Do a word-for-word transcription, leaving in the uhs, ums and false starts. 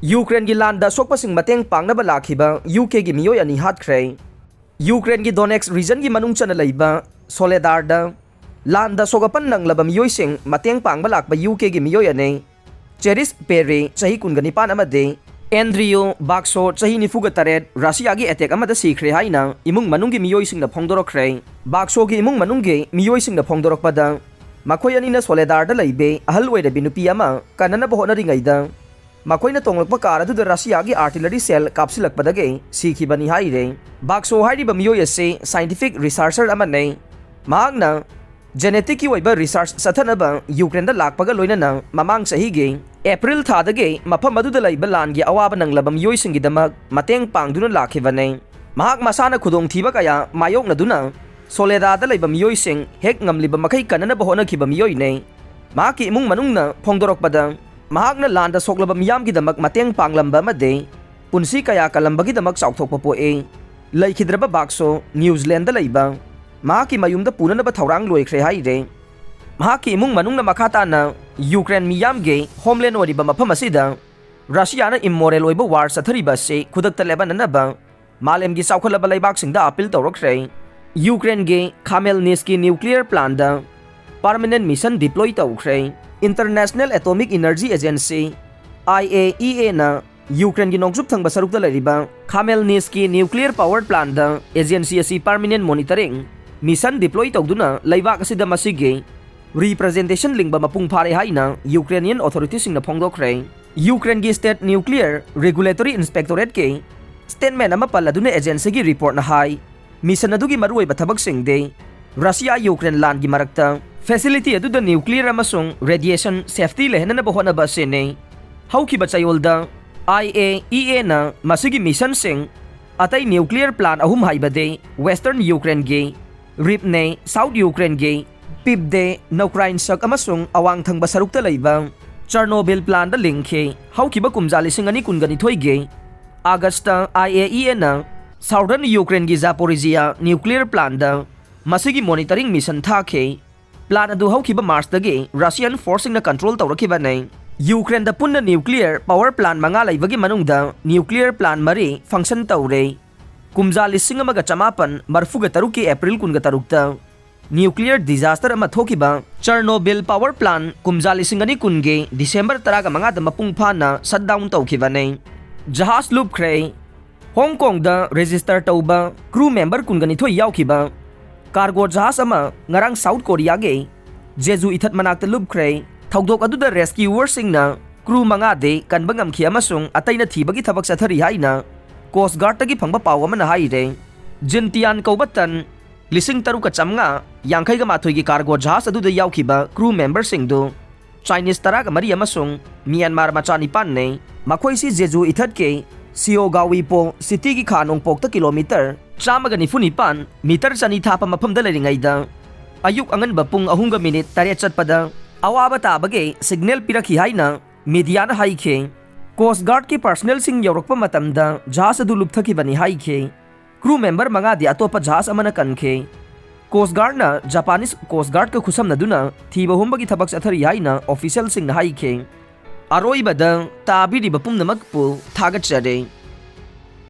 ꯌꯨꯀ꯭ꯔꯦꯟꯒꯤ ꯂꯥꯟꯗ ꯁꯣꯛꯄꯁꯤꯡ ꯃꯇꯦꯡ ꯄꯥꯡꯅꯕ ꯂꯥꯛꯈꯤꯕ ꯌꯨ ꯀꯦꯒꯤ ꯃꯤꯑꯣꯏ ꯑꯅꯤ ꯍꯥꯠꯈ꯭ꯔꯦ꯫ ꯌꯨꯀ꯭ꯔꯦꯟꯒꯤ ꯗꯣꯅꯦꯠꯁ ꯔꯤꯖꯟꯒꯤ ꯃꯅꯨꯡ ꯆꯟꯅ ꯂꯩꯕ ꯁꯣꯂꯦꯗꯥꯔꯗ ꯂꯥꯟꯗ ꯁꯣꯛ ꯑꯄꯟ ꯅꯪꯂꯕ ꯃꯤꯑꯣꯏꯁꯤꯡ ꯃꯇꯦꯡ ꯄꯥꯡꯕ ꯂꯥꯛꯄ ꯌꯨ ꯀꯦꯒꯤ ꯃꯤꯑꯣꯏ ꯑꯅꯤ, ꯆꯦꯔꯤꯁ ꯄꯦꯔꯤ, ꯆꯍꯤ ꯀꯨꯟꯒ ꯅꯤꯄꯥꯟ, ꯑꯃꯗꯤ ꯑꯦꯟꯗ꯭ꯔꯤꯌꯨ ꯕꯥꯛꯁꯣ, ꯆꯍꯤ ꯅꯤꯐꯨꯒ ꯇꯔꯦꯠ, ꯔꯁꯤꯌꯥꯒꯤ ꯑꯦꯇꯦꯛ ꯑꯃꯗ ꯁꯤꯈ꯭ꯔꯦ ꯍꯥꯏꯅ ꯏꯃꯨꯡ ꯃꯅꯨꯡꯒꯤ ꯃꯤꯑꯣꯏꯁꯤꯡꯅ ꯐꯣꯡꯗꯣꯔꯛꯈ꯭ꯔꯦ꯫ ꯕꯥꯛꯁꯣꯒꯤ ꯏꯃꯨꯡ ꯃꯅꯨꯡꯒꯤ ꯃꯤꯑꯣꯏꯁꯤꯡꯅ ꯐꯣꯡꯗꯣꯔꯛꯄꯗ, ꯃꯈꯣꯏ ꯑꯅꯤꯅ ꯁꯣꯂꯦꯗꯥꯔꯗ ꯂꯩꯕꯤ ꯑꯍꯜ ꯑꯣꯏꯔꯕꯤ ꯅꯨꯄꯤ ꯑꯃ ꯀꯟꯅꯅꯕ ꯍꯣꯠꯅꯔꯤꯉꯩꯗ, ꯃꯈꯣꯏꯅ ꯇꯣꯡꯂꯛꯄ ꯀꯥꯔ ꯑꯗꯨꯗ ꯔꯁꯤꯌꯥꯒꯤ ꯑꯥꯔꯇꯤꯂꯔꯤ ꯁꯦꯜ ꯀꯥꯞꯁꯤꯜꯂꯛꯄꯗꯒꯤ ꯁꯤꯈꯤꯕꯅꯤ ꯍꯥꯏꯔꯦ꯫ ꯕꯥꯛꯁꯣ ꯍꯥꯏꯔꯤꯕ ꯃꯤꯑꯣꯏ ꯑꯁꯤ ꯁꯥꯏꯟꯇꯤꯐꯤꯛ ꯔꯤꯁꯥꯔꯆꯔ ꯑꯃꯅꯤ꯫ ꯃꯍꯥꯛꯅ ꯖꯦꯅꯦꯇꯤꯛꯀꯤ ꯑꯣꯏꯕ ꯔꯤꯁꯥꯔꯆ ꯆꯠꯊꯅꯕ ꯌꯨꯀ꯭ꯔꯦꯟꯗ ꯂꯥꯛꯄꯒ ꯂꯣꯏꯅꯅ ꯃꯃꯥꯡ ꯆꯍꯤꯒꯤ ꯑꯦꯄ꯭ꯔꯤꯜ ꯊꯥꯗꯒꯤ ꯃꯐꯝ ꯑꯗꯨꯗ ꯂꯩꯕ ꯂꯥꯟꯒꯤ ꯑꯋꯥꯕ ꯅꯪꯂꯕ ꯃꯤꯑꯣꯏꯁꯤꯡꯒꯤꯗꯃꯛ ꯃꯇꯦꯡ ꯄꯥꯡꯗꯨꯅ ꯂꯥꯛꯈꯤꯕꯅꯤ꯫ ꯃꯍꯥꯛ ꯃꯁꯥꯅ ꯈꯨꯗꯣꯡꯊꯤꯕ ꯀꯌꯥ ꯃꯥꯌꯣꯛꯅꯗꯨꯅ ꯁꯣꯂꯦꯗꯥꯗ ꯂꯩꯕ ꯃꯤꯑꯣꯏꯁꯤꯡ ꯍꯦꯛ ꯉꯝꯂꯤꯕ ꯃꯈꯩ ꯀꯟꯅꯅꯕ ꯍꯣꯠꯅꯈꯤꯕ ꯃꯤꯑꯣꯏꯅꯤ꯫ ꯃꯍꯥꯛꯀꯤ ꯏꯃꯨꯡ ꯃꯅꯨꯡꯅ ꯐꯣꯡꯗꯣꯔꯛꯄꯗ, ꯃꯍꯥꯛꯅ ꯂꯥꯟꯗ ꯁꯣꯛꯂꯕ ꯃꯤꯌꯥꯝꯒꯤꯗꯃꯛ ꯃꯇꯦꯡ ꯄꯥꯡꯂꯝꯕ ꯑꯃꯗꯤ ꯄꯨꯟꯁꯤ ꯀꯌꯥ ꯀꯜꯂꯝꯕꯒꯤꯗꯃꯛ ꯆꯥꯎꯊꯣꯛꯄ ꯄꯣꯛꯏ꯫ ꯂꯩꯈꯤꯗ꯭ꯔꯕ ꯕꯥꯛꯁꯣ ꯅ꯭ꯌꯨꯖꯤꯂꯦꯟꯗ ꯂꯩꯕ ꯃꯍꯥꯛꯀꯤ ꯃꯌꯨꯝꯗ ꯄꯨꯅꯅꯕ ꯊꯧꯔꯥꯡ ꯂꯣꯏꯈ꯭ꯔꯦ ꯍꯥꯏꯔꯦ꯫ ꯃꯍꯥꯛꯀꯤ ꯏꯃꯨꯡ ꯃꯅꯨꯡꯅ ꯃꯈꯥ ꯇꯥꯅ ꯌꯨꯀ꯭ꯔꯦꯟ ꯃꯤꯌꯥꯝꯒꯤ ꯍꯣꯝꯂꯦꯟ ꯑꯣꯏꯔꯤꯕ ꯃꯐꯝ ꯑꯁꯤꯗ ꯔꯁꯤꯌꯥꯅ ꯏꯝꯃꯣꯔꯦꯜ ꯑꯣꯏꯕ ꯋꯥꯔ ꯆꯠꯊꯔꯤꯕ ꯑꯁꯤ ꯈꯨꯗꯛꯇ ꯂꯦꯞꯍꯟꯅꯅꯕ ꯃꯥꯂꯦꯝꯒꯤ ꯆꯥꯎꯈꯠꯂꯕ ꯂꯩꯕꯥꯛꯁꯤꯡꯗ ꯑꯄꯤꯜ ꯇꯧꯔꯛꯈ꯭ꯔꯦ꯫ ꯌꯨꯀ꯭ꯔꯦꯟꯒꯤ ꯈꯥꯃꯦꯜꯅꯤꯁꯀꯤ ꯅ꯭ꯌꯨꯀ꯭ꯂꯤꯌꯔ ꯄ꯭ꯂꯥꯟꯗ ꯄꯔꯃꯅꯦꯟ ꯃꯤꯁꯟ ꯗꯤꯄ꯭ꯂꯣꯏ ꯇꯧꯈ꯭ꯔꯦ꯫ International atomic energy agency, I A E ꯑꯦꯅ ꯌꯨꯀ꯭ꯔꯦꯟꯒꯤ ꯅꯣꯡꯆꯨꯞ ꯊꯪꯕ ꯁꯔꯨꯛꯇ ꯂꯩꯔꯤꯕ ꯈꯥꯃꯦꯜꯅꯤꯁꯀꯤ ꯅ꯭ꯌꯨꯀ꯭ꯂꯤꯌꯔ ꯄꯥꯋꯔ ꯄ꯭ꯂꯥꯟꯗ ꯑꯦꯖꯦꯟꯁꯤ ꯑꯁꯤ ꯄꯔꯃꯅꯦꯟ ꯃꯣꯅꯤꯇꯔꯤꯡ ꯃꯤꯁꯟ ꯗꯤꯄ꯭ꯂꯣꯏ ꯇꯧꯗꯨꯅ ꯂꯩꯕꯥꯛ ꯑꯁꯤꯗ ꯃꯁꯤꯒꯤ ꯔꯤꯄ꯭ꯔꯖꯦꯟꯇꯦꯁꯟ ꯂꯤꯡꯕ ꯃꯄꯨꯡ ꯐꯥꯔꯦ ꯍꯥꯏꯅ ꯌꯨꯀ꯭ꯔꯦꯅꯤꯌꯟ ꯑꯣꯊꯣꯔꯤꯇꯤꯁꯤꯡꯅ ꯐꯣꯡꯗꯣꯛꯈ꯭ꯔꯦ꯫ ꯌꯨꯀ꯭ꯔꯦꯟꯒꯤ ꯁ꯭ꯇꯦꯠ ꯅ꯭ꯌꯨꯀ꯭ꯂꯤꯌꯔ ꯔꯤꯒꯨꯂꯦꯇꯣꯔꯤ ꯏꯟꯁꯄꯦꯛꯇꯣꯔꯦꯠꯀꯤ ꯁ꯭ꯇꯦꯠꯃꯦꯟ ꯑꯃ ꯄꯜꯂꯗꯨꯅ ꯑꯦꯖꯦꯟꯁꯤꯒꯤ ꯔꯤꯄꯣꯔꯠꯅ ꯍꯥꯏ, ꯃꯤꯁꯟ ꯑꯗꯨꯒꯤ ꯃꯔꯨꯑꯣꯏꯕ ꯊꯕꯛꯁꯤꯡꯗꯤ ꯔꯁꯤꯌꯥ ꯌꯨꯀ꯭ꯔꯦꯟ ꯂꯥꯟꯒꯤ ꯃꯔꯛꯇ ꯐꯦꯁꯤꯂꯤꯇꯤ ꯑꯗꯨꯗ ꯅ꯭ꯌꯨꯀ꯭ꯂꯤꯌꯔ ꯑꯃꯁꯨꯡ ꯔꯦꯗꯤꯌꯦꯁꯟ ꯁꯦꯐꯇꯤ ꯂꯩꯍꯟꯅꯕ ꯍꯣꯠꯅꯕ ꯑꯁꯤꯅꯤ꯫ ꯍꯧꯈꯤꯕ ꯆꯌꯣꯜꯗ ꯑꯥꯏ ꯑꯦ ꯏ ꯑꯦꯅ ꯃꯁꯤꯒꯤ ꯃꯤꯁꯟꯁꯤꯡ ꯑꯇꯩ ꯅ꯭ꯌꯨꯀ꯭ꯂꯤꯌꯔ ꯄ꯭ꯂꯥꯟ ꯑꯍꯨꯝ ꯍꯥꯏꯕꯗꯤ ꯋꯦꯁꯇꯔꯟ ꯌꯨꯀ꯭ꯔꯦꯟꯒꯤ ꯔꯤꯞꯅꯦ, ꯁꯥꯎꯠ ꯌꯨꯀ꯭ꯔꯦꯟꯒꯤ ꯄꯤꯞꯗꯦ, ꯅꯧꯀ꯭ꯔꯥꯏꯟꯁꯛ ꯑꯃꯁꯨꯡ ꯑꯋꯥꯡ ꯊꯪꯕ ꯁꯔꯨꯛꯇ ꯂꯩꯕ ꯆꯔꯅꯣꯕꯤꯜ ꯄ꯭ꯂꯥꯟꯗ ꯂꯤꯡꯈꯤ꯫ ꯍꯧꯈꯤꯕ ꯀꯨꯝꯖꯥ ꯂꯤꯁꯤꯡ ꯑꯅꯤ ꯀꯨꯟꯒ ꯅꯤꯊꯣꯏꯒꯤ ꯑꯥꯒꯁꯇ ꯑꯥꯏ ꯑꯦ ꯏ ꯑꯦꯅ ꯁꯥꯎꯗꯔꯟ ꯌꯨꯀ꯭ꯔꯦꯟꯒꯤ ꯖꯥꯄꯣꯔꯤꯖꯤꯌꯥ ꯅ꯭ꯌꯨꯀ꯭ꯂꯤꯌꯔ ꯄ꯭ꯂꯥꯟꯗ ꯃꯁꯤꯒꯤ ꯃꯣꯅꯤꯇꯔꯤꯡ ꯃꯤꯁꯟ ꯊꯥꯈꯤ꯫ ꯄ꯭ꯂꯥꯟ ꯑꯗꯨ ꯍꯧꯈꯤꯕ ꯃꯥꯔꯆꯇꯒꯤ ꯔꯁꯤꯌꯟ ꯐꯣꯔꯁꯁꯤꯡꯅ ꯀꯟꯇ꯭ꯔꯣꯜ ꯇꯧꯔꯛꯈꯤꯕꯅꯤ꯫ ꯌꯨꯀ꯭ꯔꯦꯟꯗ ꯄꯨꯟꯅ nuclear power plant ꯃꯉꯥ ꯂꯩꯕꯒꯤ ꯃꯅꯨꯡꯗ nuclear plant ꯃꯔꯤ function ꯇꯧꯔꯦ꯫ ꯀꯨꯝꯖꯥ ꯂꯤꯁꯤꯡ ꯑꯃꯒ ꯆꯃꯥꯄꯟ ꯃꯔꯐꯨꯒ ꯇꯔꯨꯛꯀꯤ April ꯀꯨꯟꯒ ꯇꯔꯨꯛꯇ nuclear disaster ꯑꯃ ꯊꯣꯛꯈꯤꯕ Chernobyl power plant ꯀꯨꯝꯖꯥ ꯂꯤꯁꯤꯡ ꯑꯅꯤ ꯀꯨꯟꯒꯤ December ꯇꯔꯥꯒ ꯃꯉꯥꯗ ꯃꯄꯨꯡ ꯐꯥꯅ shutdown ꯇꯧꯈꯤꯕꯅꯤ꯫ ꯖꯍꯥꯖ ꯂꯨꯞꯈ꯭ꯔꯦ꯫ ꯍꯣꯡ ꯀꯣꯡꯗ register ꯇꯧꯕ crew member ꯀꯨꯟꯒ ꯅꯤꯊꯣꯏ ꯌꯥꯎꯈꯤꯕ cargo ꯖꯍꯥꯖ ꯑꯃ ꯉꯔꯥꯡ South Koreaꯒꯤ Jeju ꯏꯊꯠ ꯃꯅꯥꯛꯇ ꯂꯨꯞꯈ꯭ꯔꯦ꯫ ꯊꯧꯗꯣꯛ ꯑꯗꯨꯗ rescuerꯁꯤꯡꯅ crew ꯃꯉꯥꯗꯤ ꯀꯟꯕ ꯉꯝꯈꯤ ꯑꯃꯁꯨꯡ ꯑꯇꯩꯅ ꯊꯤꯕꯒꯤ ꯊꯕꯛ ꯆꯠꯊꯔꯤ ꯍꯥꯏꯅ Coast Guardꯇꯒꯤ ꯐꯪꯕ ꯄꯥꯎ ꯑꯃꯅ ꯍꯥꯏꯔꯦ꯫ ꯖꯤꯟꯇꯤꯌꯥꯟ ꯀꯧꯕ ꯇꯟ ꯂꯤꯁꯤꯡ ꯇꯔꯨꯛꯀ ꯆꯥꯝꯃꯉꯥ ꯌꯥꯡꯈꯩꯒ ꯃꯥꯊꯣꯏꯒꯤ cargo ꯖꯍꯥꯖ ꯑꯗꯨꯗ ꯌꯥꯎꯈꯤꯕ crew memberꯁꯤꯡꯗꯨ Chinese ꯇꯔꯥꯒ ꯃꯔꯤ ꯑꯃꯁꯨꯡ ꯃ꯭ꯌꯥꯟꯃꯥꯔ ꯃꯆꯥ ꯅꯤꯄꯥꯟꯅꯤ꯫ ꯃꯈꯣꯏꯁꯤ Jeju ꯏꯊꯠꯀꯤ Siogawipho cityꯒꯤ ꯈꯥ ꯅꯣꯡꯄꯣꯛꯇ kilometre ꯆꯥꯝꯃꯒ ꯅꯤꯐꯨ ꯅꯤꯄꯥꯟ, metre ꯆꯅꯤ ꯊꯥꯞꯄ ꯃꯐꯝꯗ ꯂꯩꯔꯤꯉꯩꯗ, ꯑꯌꯨꯛ ꯑꯉꯟꯕ ꯄꯨꯡ ꯑꯍꯨꯝꯒ minute ꯇꯔꯦꯠ ꯆꯠꯄꯗ ꯑꯋꯥꯕ ꯇꯥꯕꯒꯤ signal ꯄꯤꯔꯛꯈꯤ ꯍꯥꯏꯅ mediaꯅ ꯍꯥꯏꯈꯤ꯫ Coast Guardꯀꯤ personnelꯁꯤꯡ ꯌꯧꯔꯛꯄ ꯃꯇꯝꯗ ꯖꯍꯥꯖ ꯑꯗꯨ ꯂꯨꯞꯊꯈꯤꯕꯅꯤ ꯍꯥꯏꯈꯤ꯫ Crew member ꯃꯉꯥꯗꯤ ꯑꯇꯣꯞꯄ ꯖꯍꯥꯖ ꯑꯃꯅ ꯀꯟꯈꯤ꯫ Coast Guardꯅ Japanese Coast Guardꯀ ꯈꯨꯠꯁꯝꯅꯗꯨꯅ ꯊꯤꯕ ꯍꯨꯝꯕꯒꯤ ꯊꯕꯛ ꯆꯠꯊꯔꯤ ꯍꯥꯏꯅ officialꯁꯤꯡꯅ ꯍꯥꯏꯈꯤ꯫ ꯑꯔꯣꯏꯕꯗ, ꯇꯥꯕꯤꯔꯤꯕ ꯄꯨꯝꯅꯃꯛꯄꯨ ꯊꯥꯒꯠꯆꯔꯤ꯫